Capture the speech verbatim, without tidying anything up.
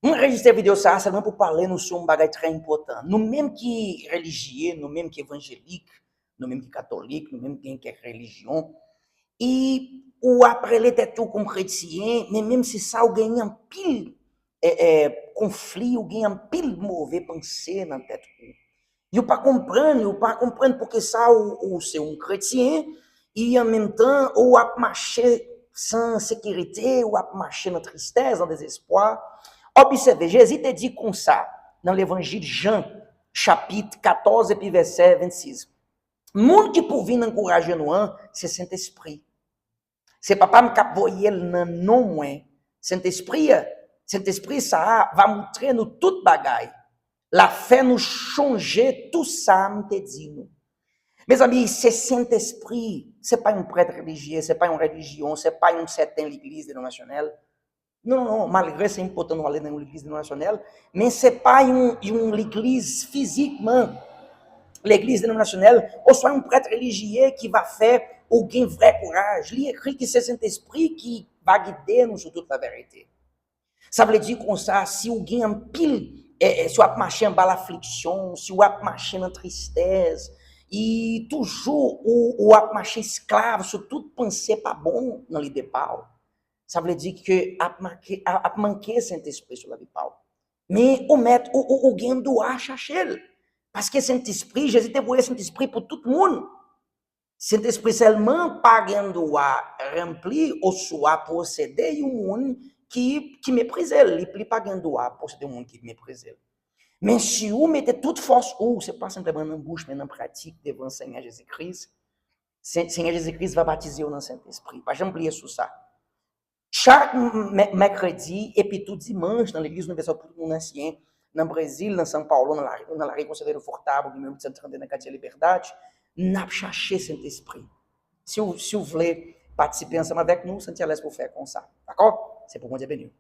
Mwen rejistre videyo sa a sèlman pou pale nou sou yon bagay trè enpòtan. Nou menm ki relijye, nou menm ki evanjelik, nou menm ki katolik, nou menm ki gen kèk relijyon, e ou ap rele tèt ou kòm kretyen, men menm si sa, ou gen anpil e, e, konfli, ou gen anpil move panse nan tèt ou. Yo pa konprann, yo pa konprann poukisa ou, ou se yon kretyen, e an menm tan, ou ap mache san sekirite, ou ap mache nan tristès, nan dezespwa. Obsève, Jezi te di konsa nan Levanjil Jan, chapit katòz, epi vèsè vennsis. Moun ki pou vin ankouraje nou an, se Sentespri. Se Papa m k ap voye l nan non mwen. Sentespri a, Sentespri sa a va moutre nou tout bagay. L ap fè nou chonje tou sa m te di nou. Mezanmi, se Sentespri, se pa yon prèt relijye, se pa yon relijyon, se pa yon sèten legliz denominasyonèl. Non, non, non, malgre se enpòtan nou ale nan yon legliz denominasyonèl, men se pa yon, yon legliz fizikman, legliz denominasyonèl, oswa yon prèt relijye ki va fè ou gen vrè kouraj. Li ekri ki se Sentespri ki va gide nou sou tout laverite. Sa vle di konsa, si w gen anpil, e, e, si w ap mache anba lafliksyon, si w ap mache nan tristès, e toujou ou, ou ap mache esklav sou tout panse pa bon nan lide pa w, sa vle di ke ap manke, ap manke Sentespri sou lavi pa w. Men ou mèt, ou, ou, ou gen dwa chache l. Paske Sentespri, Jezi te voye Sentespri pou tout moun. Sentespri sèlman pa gen dwa ranpli oswa posede yon moun ki, ki meprize l. Li, li pa gen dwa posede yon moun ki meprize l. Men si ou mete tout fòs ou, se pa senpleman nan bouch, men nan pratik devan Senyè Jezi Kris, Se-, Senyè Jezi Kris va batize w nan Sentespri. Pa janm bliye sou sa. Chak m-, mè-, mèkredi, epi tou dimanch, nan legliz Universal pou tout moun ansyen, nan Brezil, nan São Paulo, nan la, nan la Rua Conselheiro Furtado, nimewo uit san trannde, nan katye Liberdade, n ap chache Sentespri. Si w, si w vle patisipe ansanm avèk nou, santi alèz pou w fè konsa. Dakò? Se pou Bondye beni w.